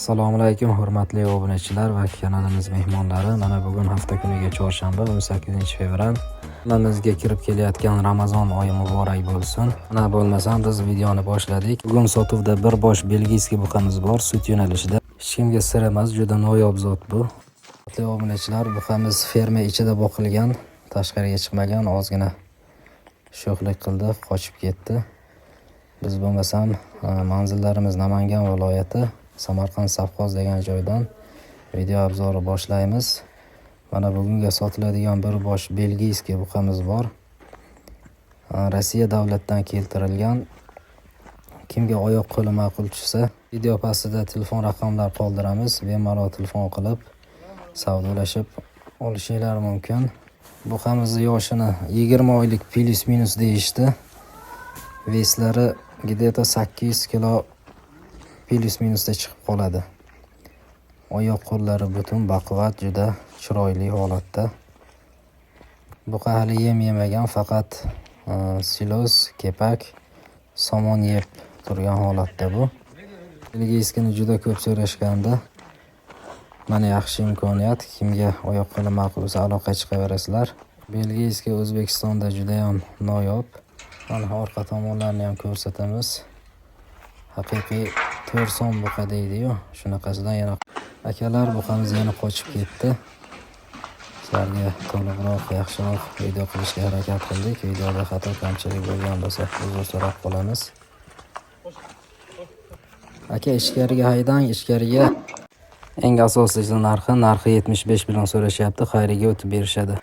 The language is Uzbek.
Assalomu alaykum, hurmatli obunachilar va kanalimiz mehmonlari. Mana bugun hafta kuniga chorshanba, 18-fevral. Hammamizga kirib kelayotgan Ramazon oyi muborak bo'lsin. Mana bo'lmasam, biz videoni boshladik. Bugun sotuvda bir bosh бельгийский buqamiz bor, sut yo'nalishida. Hech kimga sir emas, juda noyob zot bu. Hurmatli obunachilar, buqamiz ferma ichida boqilgan, tashqariga chiqmagan, ozgina sho'xlik qildi, qochib ketdi. Biz bo'lmasam, manzillarimiz Namangan viloyati, Samarqand sovxoz degan joydan video обзор i boshlaymiz. Mana bugunga sotiladigan bir bosh бельгийский buqamiz bor. Rossiya davlatidan keltirilgan. Kimga oyoq qo'li ma'qul tushsa, video pastida telefon raqamlar qoldiramiz. Bemalol telefon qilib, savdolashib olishinglar mumkin. Buqamizni yoshini 20 oylik плюс-минус deyishdi. Вес lari где-то 800 kilo плюс-минус da chiqib qoladi. Oyoq qo'llari butun, baquvvat, juda chiroyli holatda. Buqa hali yem yemagan, faqat silos, kepak, somon yeb turgan holatda bu. Бельгийский ni juda ko'p so'rashgandi. Mana yaxshi imkoniyat. Kimga oyoq qo'li ma'qul bo'lsa, aloqa chiqaverasizlar. Бельгийский O'zbekistonda juda ham noyob. Mana orqa tomonlarini ham ko'rsatamiz. Haqiqiy to'rson buqa deydi-yu, shunaqasidan. Yana, akalar, buqamiz yana qochib ketdi. Sizlarga to'liqroq, yaxshiroq video qilishga harakat qildik. Videoda xato kamchilik bo'lgan bo'lsa, uzr so'rab qolamiz. Aka, ichkariga haydang, ichkariga. Eng asosiysi narxi, narxi 75 million so'rashyapti, xayriga o'tib berishadi.